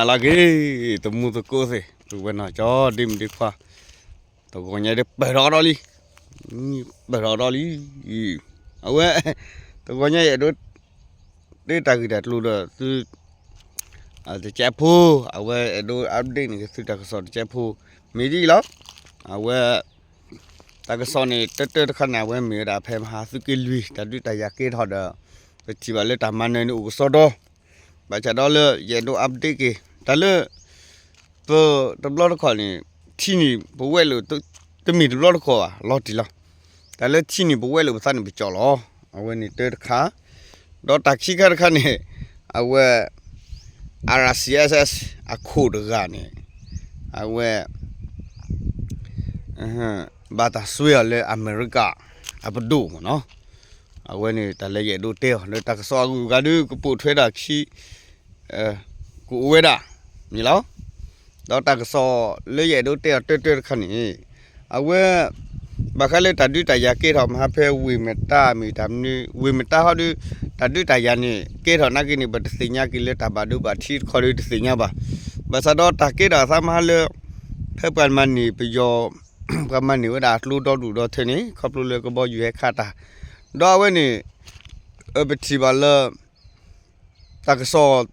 အလၢက့ၤ တမူသကိးသ့ၣ် ပုၢ်ဝဲၢ်နီၢ်ကၠီ ဒ့မုၣ်ဒ့ခွါ, တဂီၤညါဒ်ပၢၢ်ထီၣ်ဒီးလံ, ပၢၢ်ထီၣ်ဒီးလံ, အဝဲ တဂီၤညါယအဲၣ်ဒိး တ့တၢ်ဂ့ၢ်တၢ်ကျိၤဒီးသု တကဲဖိ, အဝဲအဲၣ်ဒိး update န့ၣ် သုတၢ်ကစီၣ်တကဲဖိ မ့ၢ်ဒ်အံၤလီၤ. အဝဲ တၢ်ကစီၣ်န့ၣ် တၢတၢတခါန့ၣ် အဝဲမ့ၢ်ဝဲဒၣ်ဖဲမဟါသုးက့လွံၢ် တၢ်ဒုးတၢ်ယၤကဲထီၣ်ဒီး ပထံၣ်ဘၣ်လၢတၢ်မၤနၢၤန့ၣ်အိၣ်ကစီဒီ, ဘၣ်ဆၣ်ဒီးလၢယအဲၣ်ဒိး update က့ၤ တၢ်လၢ ပတဘျီတခီၣ်န့ၣ် ထံန့ၣ်ပဝဲၢ်လိာ် တမ့ၢ်တဘျီတခီၣ်ဘၣ် လီၤတံၢ်လီၤ. တၢ်လၢထံန့ၣ်ပဝဲၢ်လိာ်ပသးန့ၣ်ပကၠီၣ်လီၤ. အဝဲန့ၣ်တၢတခါ, ဒီးတၢ်ခံခါတခါန့ၣ် အဝဲ RCSS အခိၣ်တဂၤန့ၣ် အဝဲ ဘၣ်တၢ်စွဲအီၤလၢအမဲရကၤ အပဒိၣ်မ့ၢ်နီၤ. အဝဲန့ၣ်တၢ်လၢယအဲၣ်ဒိးတဲအီၤ လၢတၢ်ကစီၣ်အဂုၤအဂၤဒုး ကပိာ်ထွဲတၢ်ခံ ကအိၣ်ဝဲဒၣ်န့ၣ်လီၤ. ဒီးတၢ်ကစီၣ်လၢယအဲၣ်ဒိးတဲအီၤတၢတၢတခါန့ၣ် အဝဲ ဘၣ်ဃးလၢတၢ်ဒုးတၢ်ယၤကဲထီၣ်မဟါဖဲဝ့ၢ်မတါမ့ၢ်တၢ်မနုၤ ဝ့ၢ်မတါဟီဒုး တၢ်ဒုးတၢ်ယၤန့ၣ် ကဲထီၣ်နာ်က့န့ၣ် ပတသ့ၣ်ညါက့ၤလၢတၢ်ဘၣ်ဒိဘၣ်ထံးတခီဒုးတသ့ၣ်ညါဘၣ်. ဘၣ်ဆၣ်ဒီးတၢ်ကဲထီၣ်အသးမဟါလၢ ဖဲပှၤမၤန့ၢ်ပယီၤ ပှၤမၤန့ၢ်ဝဲဒၣ်အကျိဒီဒူၣ်ဒီထၢန့ၣ် ခီဖျိလၢကဘီယူၤဟဲခးတၢ် ဒီးအဝဲန့ၣ် ပထံၣ်ဘၣ်လၢ တၢ်ကစီၣ်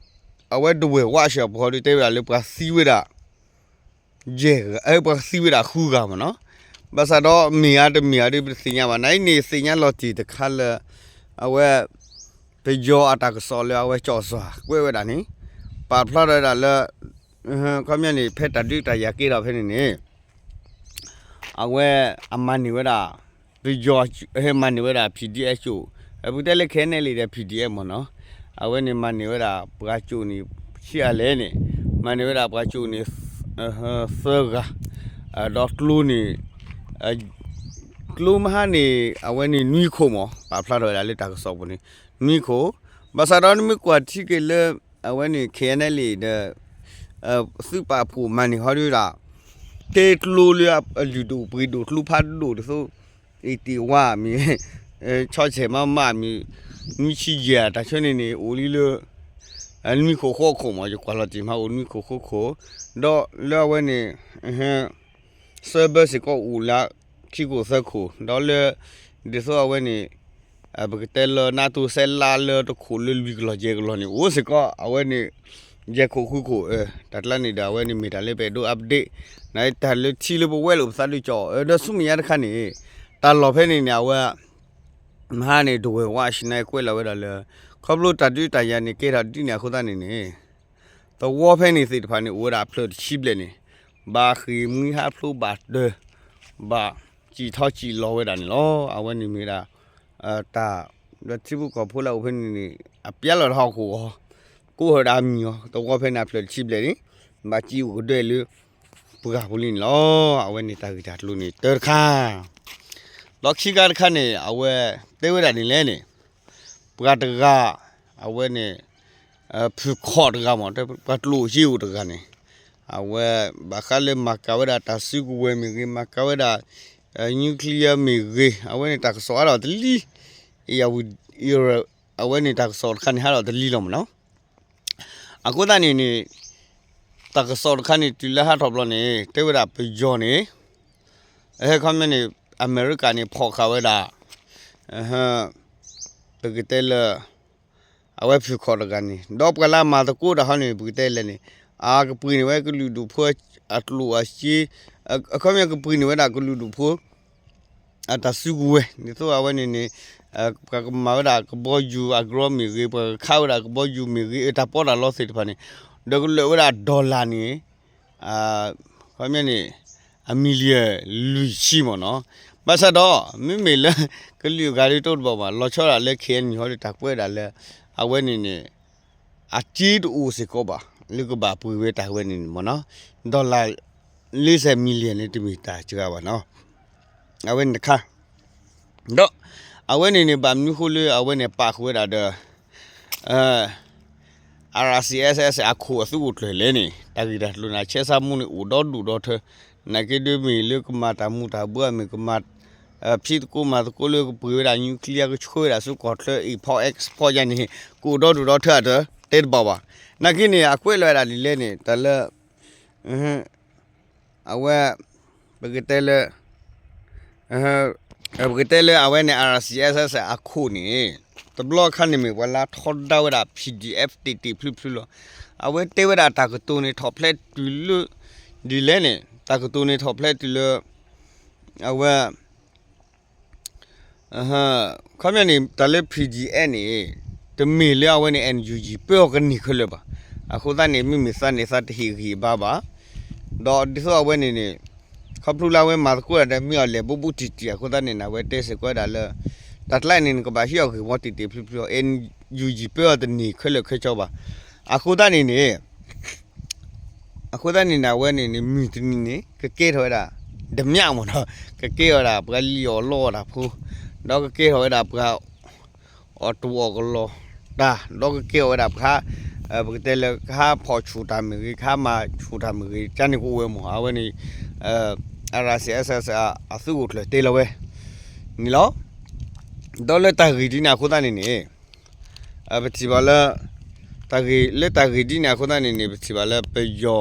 အဝဲဒဝဲၢ်ဝးရှီၤပူၤဟီဒုးတဲဝဲဒၣ်လၢပှၤသံဝဲဒၣ် ယဲၢ်ဂၤ ပှၤသံဝဲဒၣ်ဃုဂၤမ့ၢ်နီၤ. ဘၣ်ဆၣ်ဒီးမ့ၢ်ဧါတမ့ၢ်ဧါဒုးပတသ့ၣ်ညါဘၣ် နအံၤန့ၣ်သ့ၣ်ညါလီၤတံၢ်တခါလၢ အဝဲ ပယီၤအတၢ်ကစီၣ်လၢအဝဲကၠီၣ်စွၣ်ကွဲးဝဲဒၣ်န့ၣ် ပာ်ဖျါထီၣ်ဝဲဒၣ်လၢ ခီပညီန့ၣ် ဖဲတၢ်ဒုးတၢ်ယၤကဲထီၣ်ဖဲန့ၣ်န့ၣ် အဝဲအမၤန့ၢ်ဝဲဒၣ် ပယီၤ ဟဲမၤန့ၢ်ဝဲဒၣ် PDF ကၠိၣ် ပကတဲလၢ ခဲအံၤန့ၣ်လံဒီး PDF မ့ၢ်နီၤ. အဝဲန့ၣ်မၤန့ၢ်ဝဲဒၣ်ပှၤကၠိၣ်န့ၣ် ဆံးအါလဲၣ်န့ၣ် မၤန့ၢ်ဝဲဒၣ်ပှၤကၠိၣ်န့ၣ် သၢဂၤ ဒီးကျိန့ၣ် ကျိမဟါန့ၣ် အဝဲန့ၣ်နွံခိၣ်မ့ၢ် ပာ်ဖျါထီၣ်ဝဲဒၣ်လၢတၢ်ကစီၣ်ပူၤန့ၣ် နွံခိၣ်. ဘၣ်ဆၣ်ဒီးနမ့ၢ်ကွၢ်ထံက့ၤလၢ အဝဲန့ၣ် ခဲအံၤန့ၣ်လံဒီး သုးပာ်ဖှိၣ်မၤန့ၢ်ဟီဒုးဒၣ် တဲကျိလၢအလုၢ်ဒိၣ်ပှ့ၤဒိၣ်ကျိဖးဒိၣ်ဒ်သိး အ့ၣ်တ့ၢ်ဝါမ့ၢ် ဆီဆဲးမးမးမ့ၢ် နွံဆံယဲၢ်တၢ်ဆၢန့ၣ်န့ၣ် အိၣ်လံလၢ နွံခိၣ်ဃိးခိၣ်မ့ၢ် ယကွၢ်လီၤတံၢ်မးအိၣ်နွံခိၣ်ဃိးခိၣ် ဒီးလၢအဝဲန့ၣ် စၢဘၢစ့ၢ်ကီးအိၣ်လၢခံခိၣ်သၢခိၣ် ဒီးလၢ ဒ်သိးအဝဲန့ၣ် ပကတဲလၢနးတိၢ်စဲလါလၢတခိၣ်လၢလွံၢ်ကလီၢ်ယဲၢ်ကလီၢ်န့ၣ် အိၣ်စ့ၢ်ကီး အဝဲန့ၣ် ယဲၢ်ခိၣ်ဃုခိၣ် တၢ်ကျါန့ၣ်ဒီး အဝဲန့ၣ်မ့ၢ်တၢ်လၢပအဲၣ်ဒိး update နတၢ်လၢထံလၢပဝဲလိာ်ပသးဒုးကၠီၣ် ဒီးဆူမဲာ်ညါတခါန့ၣ် တၢ်လီၢ်ဖဲန့ၣ်န့ၣ် အဝဲ မဟါန့ၣ် ဒဝဲၢ်ဝးရှနါကွဲးလီၤဝဲဒၣ်လၢ ခီဖျိတၢ်ဒုးတၢ်ယၤန့ၣ် ကဲထီၣ်ဒ်န့ၣ်အဃိသတးန့ၣ်န့ၣ် သဝီဖဲန့ၣ်သ့ၣ်တဖၣ်န့ၣ် အိၣ်ဝဲဒၣ်အဖျၢၣ်တဆံဘျဲၣ်န့ၣ် ဘၣ်ဃ့ၢ်မှံဟးဖျိးဘၣ်တၢၢ် ဘၣ်စံၣ်ထီၣ်စံၣ်လီၤဝဲဒၣ်န့ၣ်လီၤ. အဝဲန့ၣ်မ့ၢ်ဝဲဒၣ် တၢ် ဒီးထံဖိကီၢ်ဖိလၢအအိၣ်ဖဲန့ၣ်န့ၣ် အပျဲလီၤတၢ်ဟီၣ်ခိၣ်အီၤ ကိးဝဲဒၣ်အမံၤအီၤ သဝီဖဲန့ၣ်အဖျၢၣ်တဆံဘျဲၣ်န့ၣ် ဘၣ်စံၣ်အိၣ်ကဒွဲလၢ ပှၤဖိလံန့ၣ်လီၤ. အဝဲန့ၣ်တၢ်ဂ့ၢ်တၢ်ကျိၤန့ၣ်တၢတခါ ဒီးခံခါတခါန့ၣ် အဝဲတဲဝဲဒၣ်န့ၣ်လဲၣ်န့ၣ် ပှၤတဂၤ အဝဲန့ၣ် ဖုၣ်ခီၣ်တဂၤမ့ၢ် ပှၤကျိၣ်စ့အိၣ်တဂၤန့ၣ် အဝဲ ဘၣ်ဃးလၢမၤကၤဝဲဒၣ်တၢ်စုကဝဲၤမ့ၢ်ဂ့ၤ မၤကၤဝဲဒၣ် nuclear မ့ၢ်ဂ့ၤ အဝဲန့ၣ်တၢ်ကစီၣ်အါထီၣ်တလံ အဝဲန့ၣ်တၢ်ကစီၣ်တခါန့ၣ်ဟးထီၣ်တလံလီၤမ့ၢ်နီၤ. အဃိသတးန့ၣ်န့ၣ် တၢ်ကစီၣ်တခါန့ၣ်တုၤလၢဟးထီၣ်ဘျီန့ၣ် တဲဝဲဒၣ်ပယီၤန့ၣ် ဟဲခီမ့ၢ်န့ၣ် အမဲရကၤန့ၣ်ဖီၣ်ဃာ်ဝဲဒၣ် ပကတဲလၢ အဝဲဖုၣ်ခီၣ်တဂၤန့ၣ် ဒီးပှၤလၢအမၤသကိးတၢ်ဟီန့ၣ် ပကတဲလဲၣ်န့ၣ် အကပှ့ၤန့ၢ်ဝဲကလုာ်ဒူၣ်ဖိအကျိၣ်အစ့ အခီပညီကပှ့ၤန့ၢ်ဝဲဒၣ်ကလုာ်ဒူၣ်ဖိ အတၢ်စုကဝဲၤ ဒ်သိးအဝဲန့ၣ်န့ၣ် ပှၤကမၤဝဲဒၣ်ကဘီယူၤအကရီမ့ၢ်ဂ့ၤ ပှၤကခးဝဲဒၣ်ကဘီယူၤမ့ၢ်ဂ့ၤ အတၢ်ပီးတၢ်လီသ့ၣ်တဖၣ်န့ၣ် ဒီးကလၢာ်ဝဲဒၣ် dollar န့ၣ် ခီပညီန့ၣ် အ million လွံၢ်ဆံမ့ၢ်နီၤ. ဘၣ်ဆၣ်ဒီး မ့မ့ၢ်လၢ ကလုာ်အဂၤဒ်တအိၣ်တဘၣ်ဘၣ် လီၤဆီဒၣ်လၢ ခဲအံၤန့ၣ် ဟီဒ်တၢ်ကွဲးဒၣ်လၢ အဝဲန့ၣ်န့ၣ် အစ့တအိၣ်စ့ၢ်ကီးဘၣ် လၢကဘၣ်ပှ့ၤဝဲတၢ်ဝဲန့ၣ်န့ၣ်မ့ၢ်နီၤ dollar လၢစဲး million န့ၣ်တမ့ၢ်တၢ်စှၤဘၣ်နီၤ. အဝဲန့ၣ်တခါ ဒီး အဝဲန့ၣ်န့ၣ် ဘၣ်မနုၤဃိလၢအဝဲန့ၣ်ပာ်ဃုာ်ဝဲဒၣ်ဒီး RCSS အခိၣ်အသုးအိၣ်ကျၢၢ်လဲၣ်န့ၣ် တၢ်ဂ့ၢ်တၢ်ကျိၤန့ၣ် ဆဲးစးမူန့ၣ်အိၣ်ဒီဒူၣ်ဒီထၢ နာ်က့ဒ်မ့ၢ်လၢကမၤတၢ်မူၤတၢ်ဘှီးမ့ၢ်ကမၤ ဖံးသကိးမၤသကိးလၢကပှ့ၤဝဲဒၣ် nuclear ကဆှၢဝဲဒၣ်ဆူကီၢ်ချၢ import export ယါန့ၣ် ကအိၣ်ဒီဒူၣ်ဒီထၢအတတဲတဘၣ်ဘၣ်. နာ်က့န့ၣ် အကွဲးလီၤဝဲဒၣ်ဒ်လဲၣ်န့ၣ် တၢ်လၢ အဝဲ ပကတဲလၢ ပကတဲလၢအဝဲန့ၣ် RCSS အခိၣ်န့ၣ် တဘျီခါန့ၣ်မ့ၢ်ပှၤလၢထီဒါဝဲဒၣ် PDF တ့ၢ်တ့ၢ်ဖျုးဖျုးလီၤ. အဝဲတဲဝဲဒၣ်တၢ်ကတိၤန့ၣ်ထီၣ်ဖျဲးတုၤလၢ ဒ်လဲၣ်န့ၣ် တၢ်ကတိၤန့ၣ်ထီၣ်ဖျဲးတုၤလၢ အဝဲ ခီပညီန့ၣ် တၢ်လၢ PDF န့ၣ် တမ့ၢ်လၢအဝဲန့ၣ် NUG ပၢအီၤကန့ၢ်ခဲလၢာ်ဘၣ်. အဃိသတးန့ၣ် မ့မ့ၢ်သးန့ၣ် သးတဟ့ၣ်ဂံၢ်ဘါဘၣ်. ဒီးဒ်သိးအဝဲန့ၣ်န့ၣ် ခီဖျိလၢအဝဲမၤသကိးတၢ်ဒီးမ့ၢ်အီၤလဲၣ် ဘူးဘူးတံၢ်တံၢ် အဃိသတးန့ၣ် အဝဲတဲစ့ၢ်ကီးဝဲဒၣ်လၢ တၢ်ကျါန့ၣ် နကဘၣ်ဟံးအီၤဂ့ၢ်ဝီတ့ၢ်တ့ၢ်ဖျုးဖျုးအီၤ NUG ပၢအီၤတန့ၢ်ခဲလၢာ်ခဲဆ့ဘၣ်. အဃိသတးန့ၣ်န့ၣ် အဃိသတးန့ၣ်န့ၣ် အဝဲန့ၣ်န့ၣ် မုၢ်တနံၤန့ၣ် ကကဲထီၣ်ဝဲဒၣ် ဓမြမ့ၢ်နီၤ ကကဲထီၣ်ဝဲဒၣ်ပှၤလံၣ်အီၣ်လီအီၣ်တၢ်ဖိ ဒီးကကဲထီၣ်ဝဲဒၣ်ပှၤ အီၣ်တူၢ်အီၣ်ကလီတၢ် ဒီးကကဲထီၣ်ဝဲဒၣ်ပှၤ ပကတဲလၢကဟးဖီၣ်ဆူၣ်တၢ်မ့ၢ်ဂ့ၤ ကဟးမၤဆူၣ်တၢ်မ့ၢ်ဂ့ၤ ကန့ၣ်ကအိၣ်ဝဲမ့ၢ် အဝဲန့ၣ် RCSS အသုးခိၣ်ကျၢၢ်တဲလီၤဝဲန့ၣ်လီၤ. ဒီးလၢတၢ်ဂ့ၢ်ဒ်န့ၣ်အဃိသတးန့ၣ်န့ၣ် ပထံၣ်ဘၣ်လၢ တၢ်ဂ့ၢ် လၢတၢ်ဂ့ၢ်ဒ်န့ၣ်အဃိသတးန့ၣ်န့ၣ် ပထံၣ်ဘၣ်လၢပယီၤ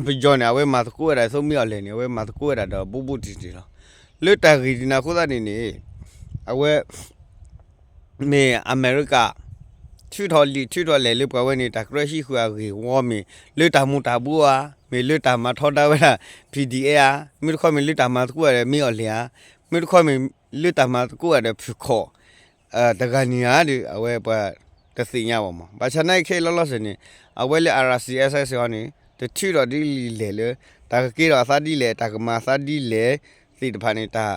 ပယီၤန့ၣ် အဝဲမၤသကိးဝဲဒၣ် သိးမ့ၢ်အီၤလဲၣ်န့ၣ် အဝဲမၤသကိးဝဲဒၣ်ဒီးဘူးဘူးတံၢ်တံၢ်လီၤ. လၢတၢ်ဂ့ၢ်ဒ်န့ၣ်အဃိသတးန့ၣ်န့ၣ် အဝဲ မ့ၢ်အမဲရကၤ ထုးထီၣ်လံာ်ထုးထီၣ်လဲၢ်လၢပှၤဝဲန့ၣ် တၢ်ကြၢးဟံးဃုာ်အဂ့ၢ်ဝီမ့ၢ် လၢတၢ်မူၤတၢ်ဘှီဧါ, မ့ၢ်လၢတၢ်မၤထီဒါဝဲဒၣ် PDF ဧါ, မ့ၢ်တခီမ့ၢ်လၢတၢ်မၤသကိးဝဲဒၣ်မ့ၢ်အီၤလဲၣ်ဧါ, မ့ၢ်တခီမ့ၢ်လၢတၢ်မၤသကိးဝဲဒၣ်ဖုၣ်ခီၣ် တဂၤန့ၣ်ဧါဒီး အဝဲပှၤတသ့ၣ်ညါဘၣ်မး. ဘၣ်ဆၣ်နာ်က့ခဲအံၤလီၤလီၤဆဲးန့ၣ် အဝဲလၢ RCSS အံၤန့ၣ် တထုးထီၣ်ဒ်လံာ်လဲၢ်လၢ တၢ်ကကဲထီၣ်အသးဒ်လဲၣ် တၢ်ကမၤအသးဒ်လဲၣ်သ့ၣ်တဖၣ်န့ၣ် တၢ်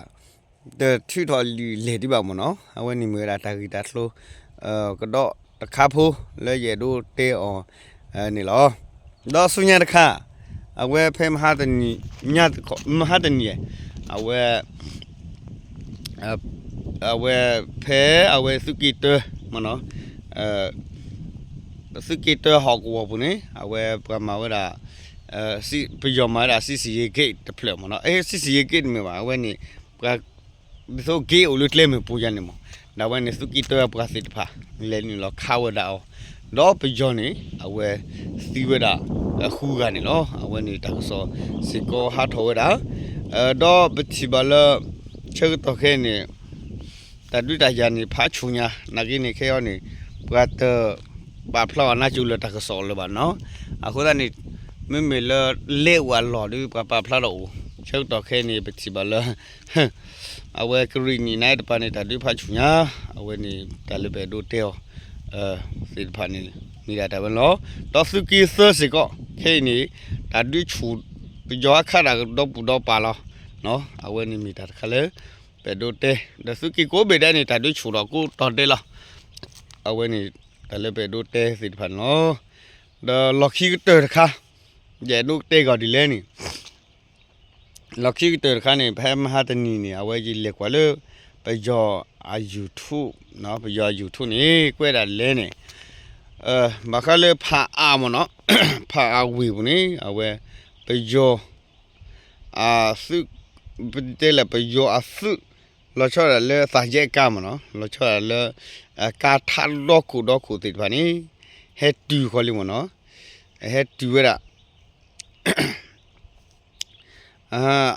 တထုးထီၣ်လံာ်လဲၢ်ဒံးဘၣ်မ့ၢ်နီၤ. အဝဲန့ၣ်မ့ၢ်ဝဲဒၣ်တၢ်ဂ့ၢ်တၢ်ကျိၤ ကဒီးတခါဖိလၢယအဲၣ်ဒိးတဲအီၤန့ၣ်လီၤ. ဒီးဆူညါတခါ အဝဲဖဲမဟါတနံၤ မဟါတနံၤ အဝဲ အဝဲဖဲအဝဲသုးက့တၢ မ့ၢ်နီၤ သုးက့တၢဟီၣ်ကဝီၤပူၤန့ၣ် အဝဲပှၤမၤဝဲဒၣ် ပယီၤမၤဝဲဒၣ် စစ်ဆင်ရေးဂိတ် တဖျၢၣ်မ့ၢ်နီၤ. အဲ စစ်ဆင်ရေးဂိတ် တမ့ၢ်ဘၣ် အဝဲန့ၣ် ပှၤ ဒ်သိး ဂိတ် အိၣ်လၢကျဲမုၢ်ပူၤယၤန့ၣ်မ့ၢ် ဒီးအဝဲန့ၣ် သုးက့တၢပှၤသ့ၣ်တဖၣ် လဲၤနုာ်လီၤခးဝဲဒၣ်အီၤ ဒီးပယီၤန့ၣ် အဝဲသံဝဲဒၣ် ဃုဂၤန့ၣ်လီၤ. အဝဲန့ၣ်တၢ်ကစီၣ်စ့ၢ်ကီးဟးထီၣ်ဝဲဒၣ် ဒီးပထံၣ်ဘၣ်လၢ ဆၢကတီၢ်ခဲအံၤန့ၣ် တၢ်ဒုးတၢ်ယၤန့ၣ် ဖးဆူၣ်ညါ နာ်က့န့ၣ် ခဲအံၤန့ၣ် ပှၤတပာ်ဖျါအီၤနါစိၤလၢတၢ်ကစီၣ်လၢၤဘၣ်နီၤ. အဃိသတးန့ၣ် မ့မ့ၢ်လၢလဲၤအိၣ်အလီၢ်ဒီး ပှၤပာ်ဖျါထီၣ်အိၣ် ဆၢကတီၢ်ခဲအံၤန့ၣ် ပထံၣ်ဘၣ်လၢ အဝဲကရံၣ်နံၣ်နါတပၤန့ၣ် တၢ်ဒုးဖးဆူၣ်ညါ အဝဲန့ၣ် တၢ်လၢပအဲၣ်ဒိးတဲအီၤ သ့ၣ်တဖၣ်န့ၣ် မ့ၢ်ဒၣ်တၢ်ဝဲန့ၣ်လီၤ. ဒီးသုးက့သၢစ့ၢ်ကီး ခဲအံၤန့ၣ် တၢ်ဒုးဆူၣ် ပယီၤအခးတၢ်ဒီပူၤဒီပၤလီၤ. အဝဲန့ၣ်မ့ၢ်တၢ်တခါလၢ ပအဲၣ်ဒိးတဲ ဒီးသုးက့ကိးဘ့ၣ်ဒဲးန့ၣ် တၢ်ဒုးဆူၣ်ထီၣ်ကိးတီၤဒဲးလီၤ. အဝဲန့ၣ် တၢ်လၢပအဲၣ်ဒိးတဲသ့ၣ်တဖၣ်န့ၣ်လီၤ. ဒီးလီၢ်ခံကတၢၢ်တခါ ယအဲၣ်ဒိးတဲကီးဒ်လဲၣ်န့ၣ် လီၢ်ခံကတၢၢ်တခါန့ၣ် ဖဲမဟါတနံၤန့ၣ် အဝဲယလဲၤကွၢ်လၢ ပယီၤအ YouTube ပယီၤအ YouTube န့ၣ် ကွဲးဒၣ်လဲၣ်န့ၣ် ဘၣ်ဃးလၢဖးအါမ့ၢ်နီၤ ဖးအါဝ့ၢ်ပူၤန့ၣ် အဝဲ ပယီၤ အသုး ပတဲလၢပယီၤအသုး လီၤဆီဒၣ်လၢသးယဲၢ်ကါမ့ၢ်နီၤ လီၤဆီဒၣ်လၢ ကါထးဒီခိၣ်ဒီခိၣ်သ့ၣ်တဖၣ်န့ၣ် ဟဲတုၤဃီလံမ့ၢ်နီၤ ဟဲတုၤဝဲဒၣ်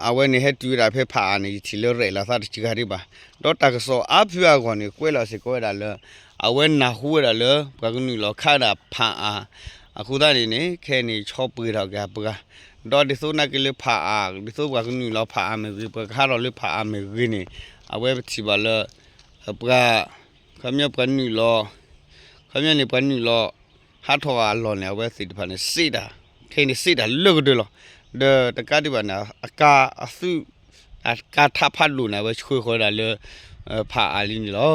အဝဲန့ၣ်ဟဲတုၤဝဲဒၣ်ဖဲဖးအါန့ၣ် ယထံၣ်လၢရဲၣ်လီၤသးတစှၤဒံးဘၣ်. ဒီးတၢ်ကစီၣ်အါဖုအါဂီၢ်န့ၣ် ကွဲးလီၤစ့ၢ်ကီးဝဲဒၣ်လၢ အဝဲနၢ်ဟူဝဲဒၣ်လၢ ပှၤကနုာ်လီၤခးဒၣ်ဖးအါ အဃိသတးန့ၣ်န့ၣ် ခဲအံၤန့ၣ် ဆီပှ့ၤထီၣ်က့ၤအပှၤ ဒီးဒ်သိးနာ်က့လၢဖးအါ ဒ်သိးပှၤကနုာ်လီၤဖးအါမ့ၢ်ဂ့ၤ ပှၤကဟးထီၣ်လၢဖးအါမ့ၢ်ဂ့ၤန့ၣ် အဝဲပထံၣ်ဘၣ်လၢ ပှၤ ခီပညီပှၤနုာ်လီၤ ခီပညီန့ၣ် ပှၤနုာ်လီၤ ဟးထီၣ်အလီၢ်န့ၣ် အဝဲသ့ၣ်တဖၣ်န့ၣ် စ့တၢ် ခဲအံၤန့ၣ် စ့တၢ်လၢကဒၢလီၤ. ဒီးတကးဒံးဘၣ်န့ၣ် အကါအသုး အကါထးဖးဒိၣ်န့ၣ် အဝဲဆှၢဃီၤဝဲဒၣ်လၢ ဖးအါလံန့ၣ်လီၤ.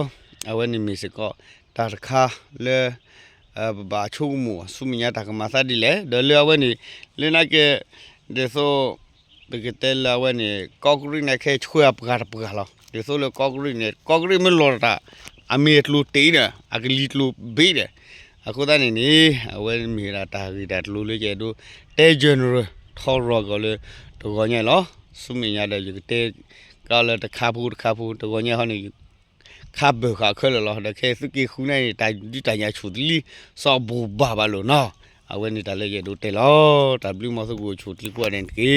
အဝဲန့ၣ်မ့ၢ်စ့ၢ်ကီး တၢ်တခါလၢ ပဘၣ်ဆိကမိၣ် ဆူမဲာ်ညါတၢ်ကမၤသးဒ်လဲၣ် ဒီးလၢအဝဲန့ၣ် လၢနာ်က့ ဒ်သိး ပကတဲလၢအဝဲန့ၣ် ကီးကရံၣ်န့ၣ် ခဲအံၤဆှၢအပှၤတပှၤလီၤ. ဒ်သိးလၢကီးကရံၣ်န့ၣ် ကီးကရံၣ်မ့ၢ်လီၤတၢ် အမ့ၢ်အကျိၤတ့ၢ်ဒီး အကလံၤကျိၤဘ့ၣ်ဒီး အဃိသတးန့ၣ်န့ၣ် အဝဲမ့ၢ်ဝဲဒၣ်တၢ်ဂ့ၢ်တၢ်ကျိၤလၢယအဲၣ်ဒိးတဲ general ထီရီၤကီးလၢတဂီၤညါလီၤ. ဆူမဲာ်ညါဒီးယကတဲကါလၢတခါဖိတခါဖိ တဂီၤညါဟီန့ၣ် ယ ခါဘၢၣ်ဃာ်ခဲလၢာ်လီၤ. ဒီးခဲအံၤသုးက့ဃုန့ၣ် တၢ်ဒုးတၢ်ယၤဆူၣ်တလံ စီၤဘူၣ်ဘၣ်ဘၣ်လိာ်နီၤ. အဝဲန့ၣ်တၢ်လၢယအဲၣ်ဒိးတဲလီၤ. တၢ်ဘျုးမ်သုကအိၣ်ဆူၣ်ချ့ကိးဂၤဒဲးန့ၣ်တက့ၢ်.